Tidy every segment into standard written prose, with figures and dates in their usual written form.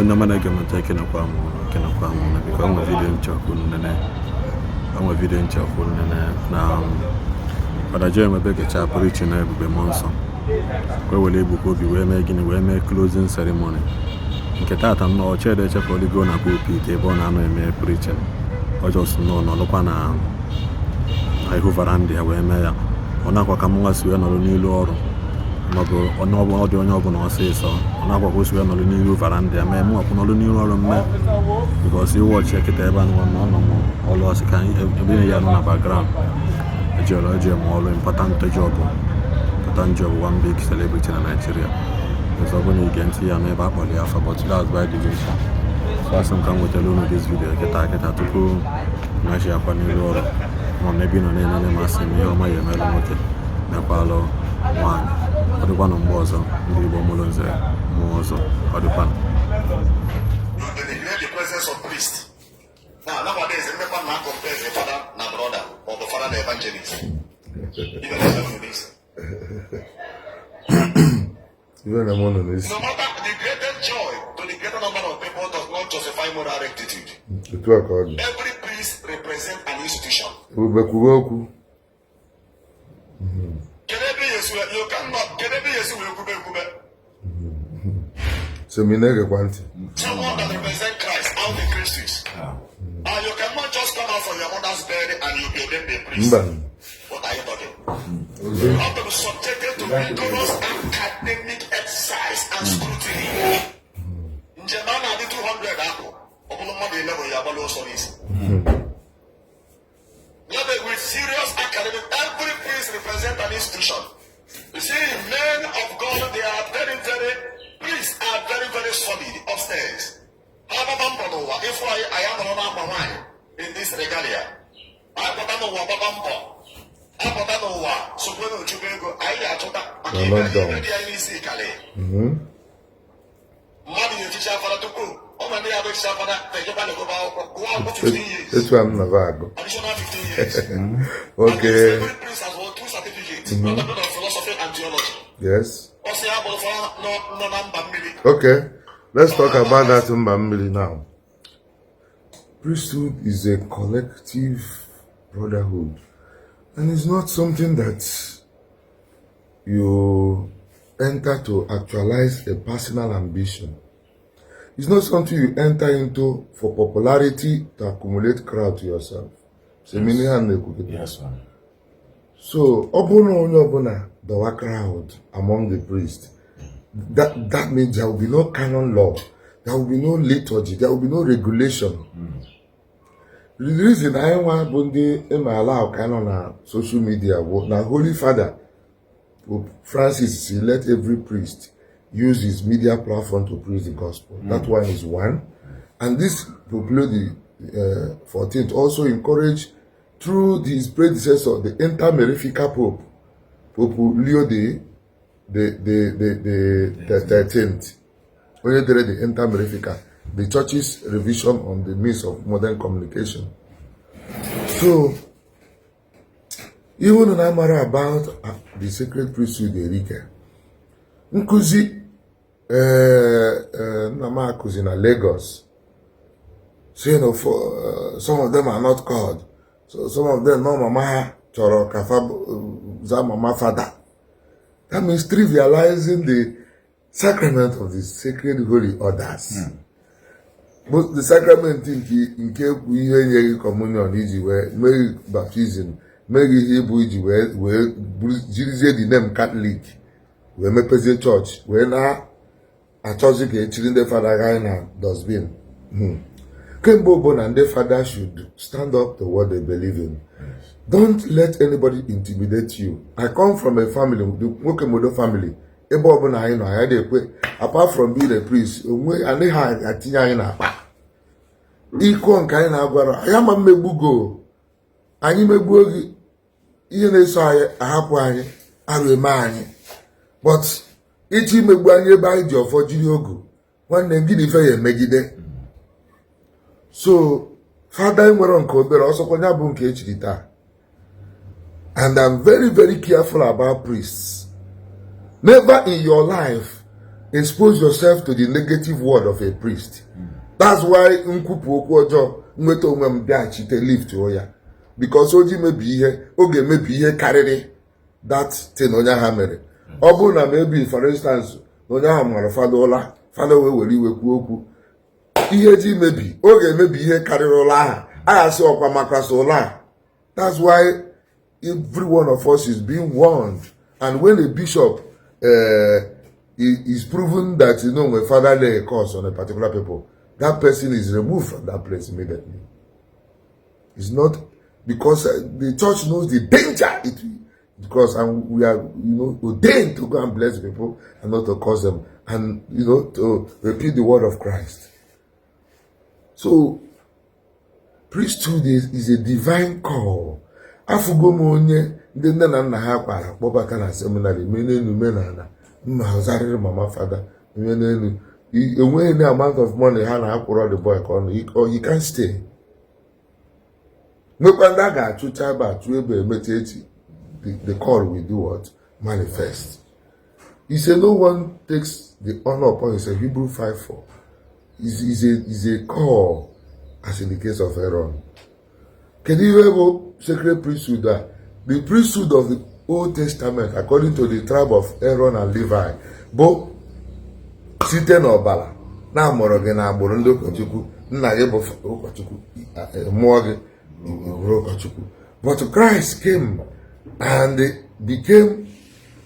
Ndị ọma na-ege m ntị, ekenekwa m unu, ekenekwa m unu. Biko, enwe video m chọ ka unu nene, enwe video m chọ ka unu nene na Fada Joe Nwebe gecha preaching na Ebube Mmụọ Nsọ, wee were Ebuka Obi wee mee gịnị? Wee mee closing ceremony nke tata. Nnọọ chede echefu oligo na pulpit ebe ọ na-anọ eme preaching. Ọ just nnọọ nọrọkwa na ihu veranda ya wee mee ya. Ọ na-akwa ka mụnwa si wee nọrọ n'ilu ọrụ maọbụ ọ dị onye ọbụla ọsịsọ. Ọ na-akwa ka o si wee nọrọ n'ihu veranda ya mee, mụnwa kwụ nọrọ n'ihu ọrụ mme, because iwọchi kịta ebe a nọ nọ m ọrụ ọsị ka ebe ya nọ na background ejere eje m ọrụ, important job, important job, one big celebrity na Nigeria. Ọzọ ọ bụ na ige ntị ya n'ebe a kpọrọ ya afa, but that's by the way sha. So asị m ka m wetara unu this video kịta kịta tupu nachi akwa n'iru ọrụ ma n'ebe ị nọ na-enene. Masị m ihe ọma ya emelụ nwoke, mekwalụ nwaanyị. Ọ dịkwanụ mgbe ọzọ, ndị Igbo mụrụ nze mụọ ọzọ, ọ dịkwanụ. You denigrate the presence of priest. Now, nowadays, remember now compare the father na brother or the father na evangelist. Even if this. Ife na-eme unu n'isi. No matter the greatest joy to the greater number of people does not justify moral rectitude. Otu a ka ọ dị. Every priest represents an institution. Ebube, kwuwe okwu. Can every yes, you cannot, can every yes, we kube kube. So m na-egekwa ntị. Someone that represents Christ out the Christus. And you cannot just come out from your mother's bed and you be ordained a priest. Mba. What are you talking? You have to be subjected to rigorous academic exercise and scrutiny. Njem a na-adị 200 ahụ, ọ bụrụ mmadụ 11 ya agbalị ọsọ n'isi. Ya bụ with serious academic, every priest represent an institution. You see, men of God, they are very, very, priests are very, very solid upstairs. Ha gbaba mbọ n'ụwa, ịfụ anyị, anyị anọrọ n'akwa nwaanyị in this regalia. Anyị pụta n'ụwa gbaba mbọ. Apụta n'ụwa sokwe n'ochukwu ego, anyị ga-achọta maka Na ibe lockdown. Ibe dị anyị n'isi kalị. Mmadụ ga-echichi afara tupu ọ nwere ndị ya bụ echichi afara ejekwa na-egobe akwụkwọ, gụọ akwụkwọ 15 years. Etu a m naba agụ. Additional 15 years. Every priest has won two certificates, one of philosophy and theology. Ọ sị ya bụrụ fara nọ na mba mmiri. Okay, let's talk about that mba mmiri now. Priesthood is a collective brotherhood, and it's not something that you enter to actualize a personal ambition. It's not something you enter into for popularity, to accumulate crowd to yourself. So, meaning ha na-ekwu kịta. Yes, sir. So ọ bụrụ na onye ọbụla dọwa crowd among the priests, that means there will be no canon law, there will be no liturgy, there will be no regulation. The reason anyị nwa bụ ndị ịma ala ka nọ na social media bụ na Holy Father Pope Francis si let every priest use his media platform to preach the gospel. That one is one. And this Pope Leo the 14th also encouraged through his predecessor, the Inter Mirifica Pope, Pope Leo the 13th, onye dere the Inter Mirifica, the church's revision on the means of modern communication. So, ihe unu na-amara about the sacred priesthood erike. Nkụzi nna m akụzi na Lagos, say no, for some of them are not called, so some of them no mama ha chọrọ ka fa za mama fada. That means trivializing the sacrament of the sacred holy orders. But the sacrament nke bụ ihe nyeghị communion iji wee mee baptism, mee gị ihe ịbụ iji wee jirizie the name Catholic wee mepezie chọọchị, wee na-achọzi ka echiri ndị fada gaa na dustbin. Kemgbe bụ na ndị fada should stand up to what they believe in. Don't let anybody intimidate you. I come from a family, the nwoke modo family, ebe ọbụla anyị nọ, anyị na-ekwe, apart from being a priest, onwe anaghị atinye anyị n'akpa iko nke anyị na-agwara anyị ama mmegbu go anyị megbuo gị, ihe na-eso anyị ahapụ anyị arụ eme anyị. But ịchọ imegbu anyị ebe anyị ji ọfọ jiri ogu, nwanne gị na ife ya emegide. So fada nwere nke obere ọsọkwa ya bụ nke echiri taa. And I'm very, very careful about priests. Never in your life Expose yourself to the negative word of a priest. That's why nkwupụ okwu ọjọọ, nweta onwe m, bịaghachite lift ya, because o ji mebi ihe, ọ ga-emebi ihe karịrị that thing onye agha mere. Ọ bụrụ na maybe, for instance, na onye ahụ mara fada ụla, fada wee were iwe kwuo okwu, ihe ji mebi, ọ ga-emebi ihe karịrị ụla aha aghasị ọkwa maka so ụla a. That's why every one of us is being warned. And when a bishop is proven that when father lay a curse on a particular people, that person is removed from that place immediately. It's not because the church knows the danger it because, and we are ordained to go and bless people and not to curse them and to repeat the word of Christ. So priesthood is a divine call. Afụgo m onye ndị nne na nna ha kwara kpọbata na seminary, mee n'elu, mee n'ala, mma zarịrị mama fada, mee n'elu, enweghị any amount of money ha na-akwụrọ the boy ka ọ nọ, he can stay. Nwekwa ndị a ga-achụcha ebe achụ ebe, emecha echi, the call will do what? Manifest. He said no one takes the honor upon himself. Hebrew 5:4 is a call, as in the case of Aaron. Kedu ihe bụ sacred priesthood a? The priesthood of the Old Testament, according to the tribe of Aaron and Levi, bụ site n'ọbara na-amụrụ gị na agbụrụ ndị ụkọchukwu. Nna gị bụ ụkọchukwu, mụọ gị, bụrụ ụkọchukwu. But Christ came and became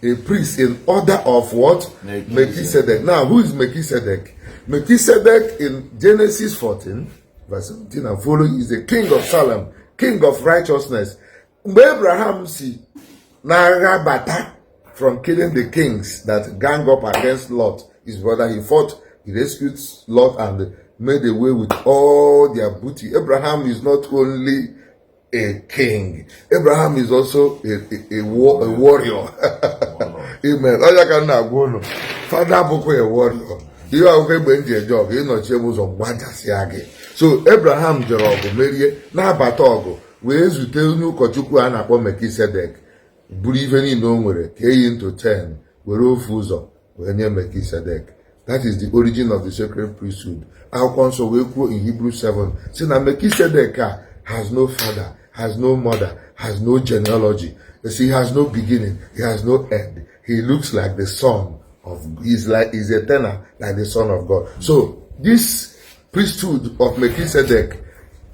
a priest in order of what? Melchizedek. Melchizedek. Now, who is Melchizedek? Melchizedek in Genesis 14, verse 17 and following, is the king of Salem, king of righteousness. Mgbe Abraham si n'agha bata from killing the kings that gang up against Lot, his brother, he fought, he rescued Lot and made away with all their booty. Abraham is not only a king, Abraham is also a warrior. Amen. Onye ka m na-agwa unu, fada bụkwa a warrior. Ihe akwụkwọ egbe m ji eje ọgụ, ịnọchie m ụzọ, gbajasịa gị. So Abraham jere ọgụ, merie, na-abata ọgụ, wee zute onye ụkọchukwu a na-akpọ Melchizedek, buru ife niile o nwere ka eyi into 10, were ofu ụzọ wee nye Melchizedek. That is the origin of the sacred priesthood. Akwụkwọ nsọ wee kwuo in Hebrews 7 si na Melchizedek a has no father, has no mother, has no genealogy. You see, he has no beginning, he has no end. He looks like the son of, he's like, he's eternal like the Son of God. So this priesthood of Melchizedek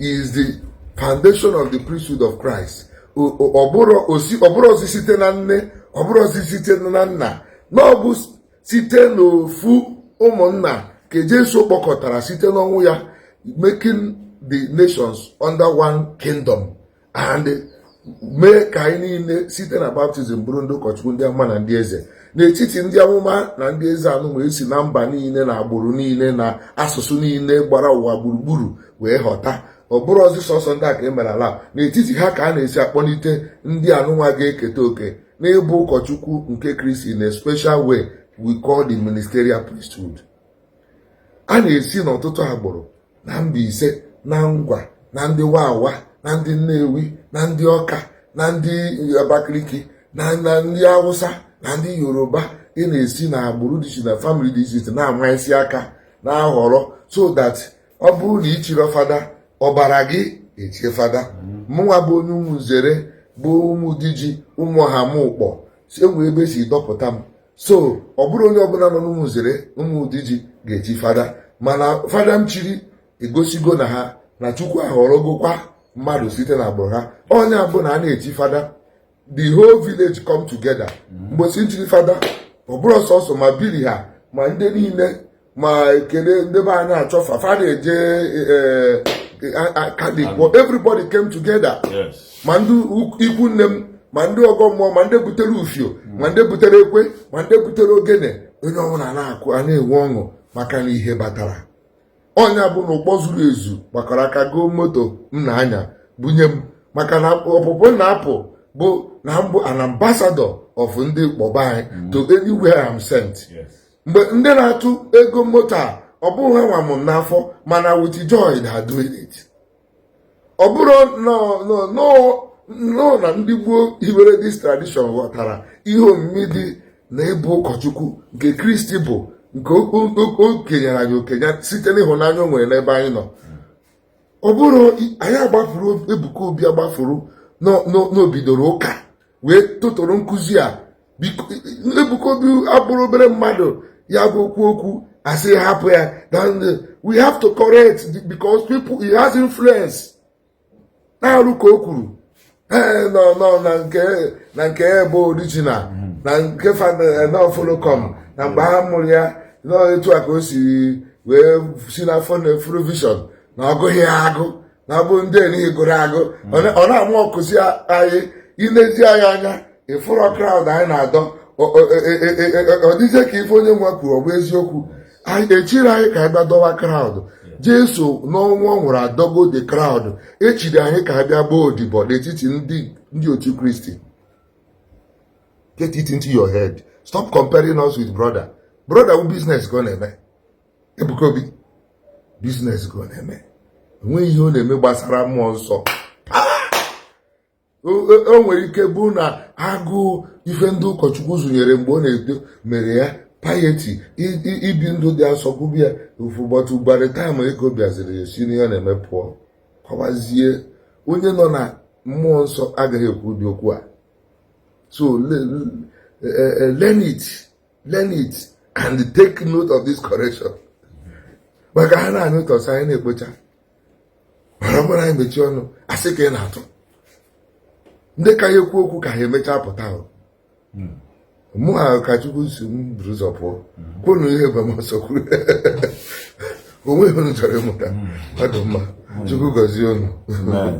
is the foundation of the priesthood of Christ. Ọ bụrụ ozi site na nne, ọ bụrụ ozi site na nna, na ọ bụ site n'ofu ụmụnna ka Jesu kpọkọtara site n'ọnwụ ya, making the nations under one kingdom and mee ka anyị niile site na baptism bụrụ ndị ụkọchukwu, ndị amụma na ndị eze. N'etiti ndị amụma na ndị eze anụ wee si na mba niile na agbụrụ niile na asụsụ niile gbara ụwa gburugburu wee ghọta. Ọ bụrụ ọzọ sọsọ ndị a ka e mere ala, n'etiti ha ka a na-esi akpọlite ndị anụnwa ga-eketa oke n'ịbụ ụkọchukwu nke Kristi in a special way we call the ministerial priesthood. A na-esi n'ọtụtụ agbụrụ na Mbaise, na Ngwa, na ndị Wawa, na ndị Nnewi, na ndị Ọka, na ndị Abakaliki, na ndị Hausa, na ndị Yoruba. Ị na-esi na agbụrụ dị iche, na family dị iche iche, na-ama isi aka na-ahọrọ, so that ọ bụrụ na ichiri fada, ọbara gị echie fada. Mụnwa bụ onye ụmụ nzere, bụ ụmụ diji, ụmụ ọhamụkpọ, si enwe ebe esi dọpụta m. So ọ bụrụ onye ọbụla nọ n'ụmụ nzere, ụmụ diji, ga-echi fada, mana fada m chiri egosigo na ha na Chukwu ahọrọgokwa mmadụ site na agbụrụ ha. Onye abụ na a na-echi fada, the whole village come together. Mgbe nchiri fada, ọ bụrụ sọsọ ma biri ha, ma ndị niile, ma ekele ndị be anyị achọfa fada eje Catholic, everybody came together. Ma ndị ikwu nne m, ma ndị ọgọ mmụọ, ma ndị butere ufio, ma ndị butere ekwe, ma ndị butere ogene, onye ọbụla na-akụ, a na-enwe ọṅụ maka na ihe batara. Ọnya bụ na ụkpọ zuru ezu gbakọrọ aka goo moto m na-anya bunye m, maka na ọpụpụ na-apụ bụ na mbụ an ambassador of ndị kpọba anyị to anywhere I'm sent. Mgbe ndị na-atụ ego moto a, ọ bụghị ha nwa m n'afọ, mana with joy they are doing it. Ọ bụrụ nọ na ndị gboo hiwere this tradition ghọtara ihe omimi dị na ịbụ ụkọchukwu nke Kristi bụ. Nke o kenyere anyị okenye site n'ịhụnanya o nwere n'ebe anyị nọ. Ọ bụrụ anyị agbafuru Ebuka Obi, agbafuru n'obidoro ụka wee tụtụrụ nkụzi a. Biko, Ebuka Obi abụrụ obere mmadụ, ya bụ okwu okwu asị hapụ ya. Then we have to correct because people, he has influence na-arụ ka o kwuru. Ee, nọ nọ na nke ya bụ original, na nke nọ follow come, na mgbe ha mụrụ ya nọ etu a ka o si wee si n'afọ na efuru vision na ọgụghị ya agụ, na ọ bụ ndị enighị gụrụ agụ. Ọ na-amụ ọkụzi anyị. Ilezi anyị anya, ịfụrọ crowd anyị na-adọ. Ọ dịzie ka ife onye nwe kwuru ọ bụ eziokwu. Anyị echiri anyị ka anyị bịa dọwa crowd. Jesu n'ọnwụ ọ nwụrụ adọgo the crowd. Echiri anyị ka anyị bịa gbaa odibo n'etiti ndị otu Kristi. Get it into your head. Stop comparing us with brother. Brother wụ business ka ọ na-eme. Ebuka Obi, business ka ọ na-eme. Enweghị ihe ọ na-eme gbasara mmụọ nsọ. O nwere ike bụ na agụụ ife ndị ụkọchukwu zụnyere mgbe ọ na-eto mere ya piety, ibi ndụ dị asọ gwubi ya ofu ụbọchị. By the time ego bịaziri, esi n'ihe ọ na-eme pụọ, kọwazie. Onye nọ na mmụọ nsọ agaghị ekwu ụdị okwu a. So learn it, learn it and take note of this correction, maka ha na-anyụ ụtọsọ anyị na-ekpocha. Mara ọ bụrụ anyị mechie ọnụ, asị ka ị na-atụ ndị ka ya ekwu okwu ka ha emechaa pụta. O mụ ha ka Chukwu si m buru ụzọ pụọ kwunu ihe bụ m ọsọ kwuru onweghị unu chọrọ ịmụta. Ọ dị mma. Chukwu gọzie unu. Amen.